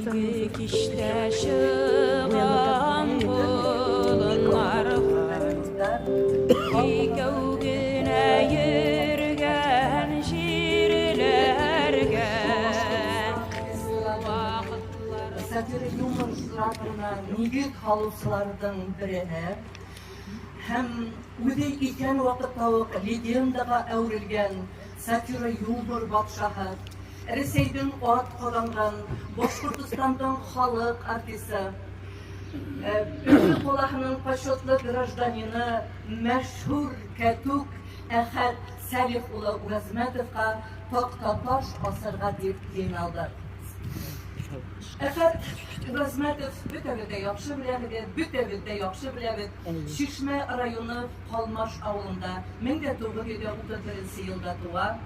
Җәйге кичтә чыгам болыннарга, Икәү генә йөргән җирләргә. Вакытлар Сатира юмор жанрына нигез салучыларның береһе һәм үзе исән вакытта ук легендага әверелгән сатира юмор патшаһы, Рәсәйдең ат казанган Башкортстандың халык артисы, Өфе калаһының почетлы гражданины мәшһүр Кәтүк Әхәт Сәлих улы Уразмәтовка тактаташ асырга дип җыйналдык. Әхәт Уразмәтов бөтәбез дә яхшы беләбез, бөтәбез дә яхшы беләбез. Чишмә районы Калмаш авылында 1931 елда туа.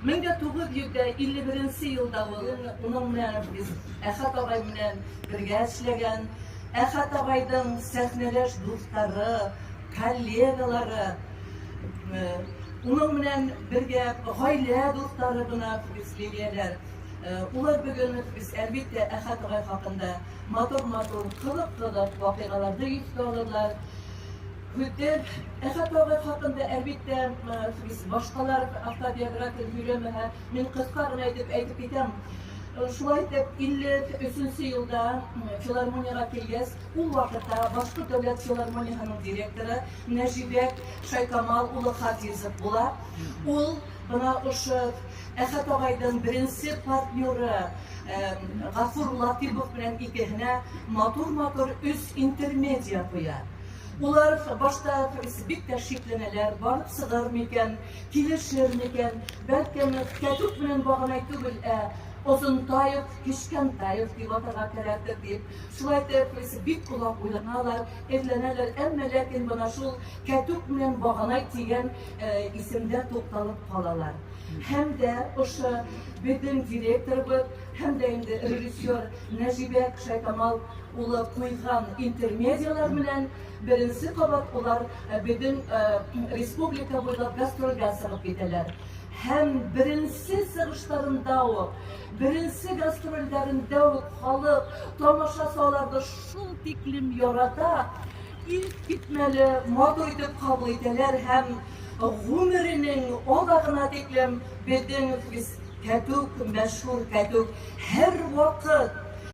1951 елда ул уның белән без Әхәт агай белән бергә эшләгән. Әхәт агайдың сәхнәдәш дуслары, коллегалары, уның белән бергә гаилә дуслары гына Лилияләр. Улар бүген без әлбиттә Әхәт агай хакында матур-матур, кызык-кызык вакыйгаларны искә алырлар. Һүдер, Әхәт агай хакында, әлбиттә, башкалар автобиография сөйләмәһә, мин кыска гына итеп әйтеп китәм. Шулай итеп, 53 елда филармониягә килгәч, ул вакытта Башкорт дәүләт филармониясенең директоры Нәҗибәк Шайкамал улы Хафизов була. Ул бына ошо Әхәт агайдың беренче партнеры Гафур Латыйпов белән икеһенә матур-матур өч интермедия куя. Улар башта бик тә шикләнәләр, барып чыгар микән, килешер микән, бәлкем Кәтүк белән Баганай түгел, ә Озынтаев, Кечкәнтаев дип атарга кирәктер дип. Шулай итеп, бик озак уйланалар, эзләнәләр, әмма ләкин менә шул Кәтүк белән Баганай дигән исемдә тукталып калалар. Һәм дә ошо безнең директорыбыз, һәм дә инде режиссер Нәҗибәк Шайкамал улы куйган интермедияләр белән беренче кабат улар безнең республика буйлап гастрольгә чыгып китәләр. Һәм беренче чыгышларында ук, беренче гастрольләрендә үк халык, тамашачы аларны шул тиклем ярата, искитмәле матур итеп кабул итәләр һәм гомеренең азагына тиклем безнең Кәтүк, мәшһүр Кәтүк һәрвакыт.